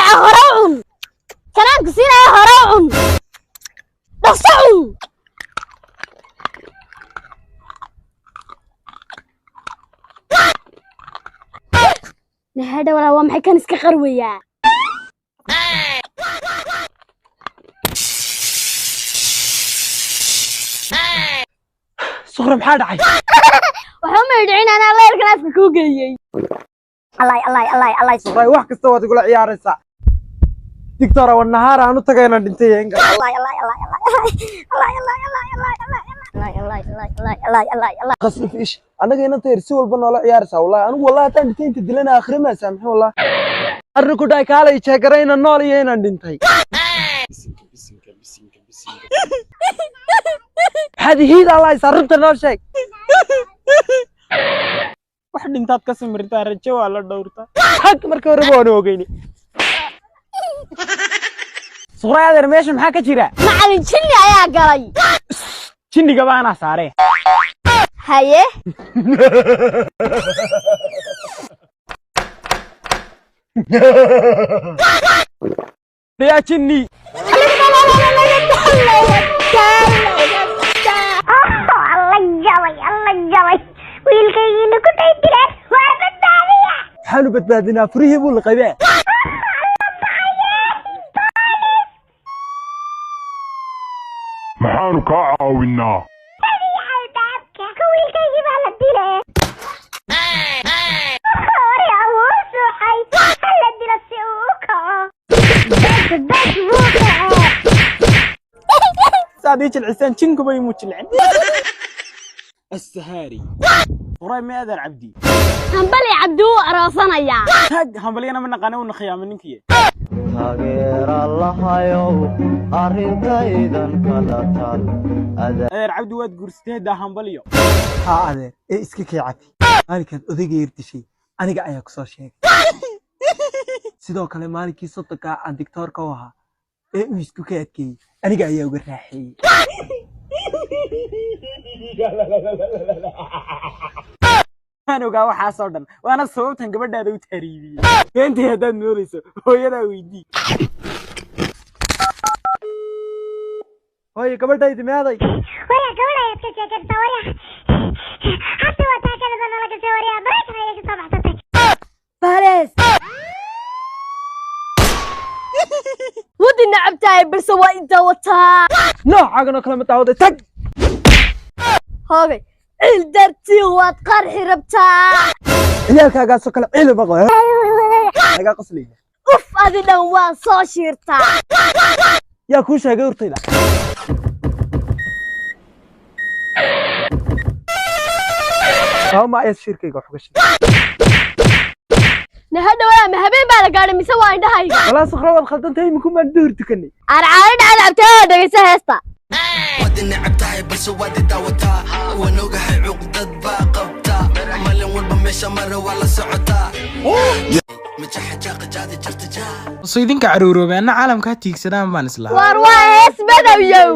Nacnaca hore u cun. Kanaanku siinaya hore u cun. Dhaqso cun. Nahada walaa, waa maxay kan iska qarwayaa? Suqra, maxaa dhacay? Waxba may dhicin, anaa leerkan afka kuu geeyey. Allah, Allah, Allah, Allah. Suqray, wax kasta waad igula ciyaaraysaa. Digtora wanahaar aan u tagay inaan dhintay inga. Allah, Allah, Allah, Allah, Allah, Allah, Allah, Allah, Allah, Allah, Allah, Allah, Allah, Allah, Allah. Qasif ish, annaga inanta yar si walba noola ciyaaraysaa. Wallahi anigu, wallahi haddaan dhintay inta dilana akhri maysaa. Maxay wallahi arrinku dhaay? Kaalay jeegara inaan nool iyo inaan dhintay. Maxaad ihiid allahaysaa? Runta noo sheeg. Wax dhintaad ka samirtaa, rajo waa la dhowrtaa. Xag marka horeba waanu ogeyni. Suqray, adeer, meesha maxaa ka jira? Macalin, jinni ayaa galay. Jinniga baanaa saaree. Haye. Yaa jinni! Alla jabay, alla jabay, wiilkaygiina ku day dileen, waa badbaadiya. Maxaanu badbaadinaa? Furihii buu liqaybee. Maxaanu kaa caawinaa? Albaabka wiilkaygii baa la dilay. Warya, wuu suuxay, hala dilo si uu u kaco. Bas bas, wuu kaco. Saad ii jilciseen jinkuba imuu jilcin. Asahaari Suqray, mee adeer Cabdi? Hambali, Cabdi wuu aroosanayaa. Taag, hambalyana ma naqaana, uuna khiyaamay ninkiye. Taageera lahayow, arrintaydan kala tal. Adeer Cabdi, waad guursatay haddaa, hambalyo. Haa adeer, ee iska kay cafi. Maalinkaad odayga yar dishay aniga ayaa ku soo sheegay. Sidoo kale maalinkii 30-kaa aan digtoorka u ahaa ee uu isku ka adkeeyey aniga ayaa uga raaxeeyey. Waan ogaa waxaasoo dhan, waana sababtan gabadhaada u taariibiyey. Beentii haddaad moodayso, hooyadaa weydii. Hooyo, gabadhaydi meeday? Warya, gabadh ayaad ka sheekaysaa. Warya, hadda waa taa kalada nala gashay. Warya, Maraykan ayay ka soo baxsatay. Bares. Wadi nacabtahay, balse waa intaa wataa. Noocaagan oo kale ma daawaday, tag. Hoogay, ciil dartii waad qarxi rabtaa. Ciyaalkaagaasoo kale ciili baqo lagaa qoslayna. Uf, adi dhan waa soo shiirtaa. Yaa kuu sheegay urtayda? Sabab ma ayaad shirkayga wax uga sheegay? Nahadha walaa, ma habeen baa la gaadhay mise waa indhahayga? Walaa Sukhra, waad khaldantahay, iminku maan duhur tukanay. Arcaano dhacda, cabtee oo dhegaysa heesta. Waad necab tahay balse waad i daawataa, waan ogahay, cuqdad baa qabtaa, maalin walba meesha mara waa la socotaa. So idinka caruuroobe, anna caalamka ha tiigsadaan baan islahaa. War waa hees badowyow.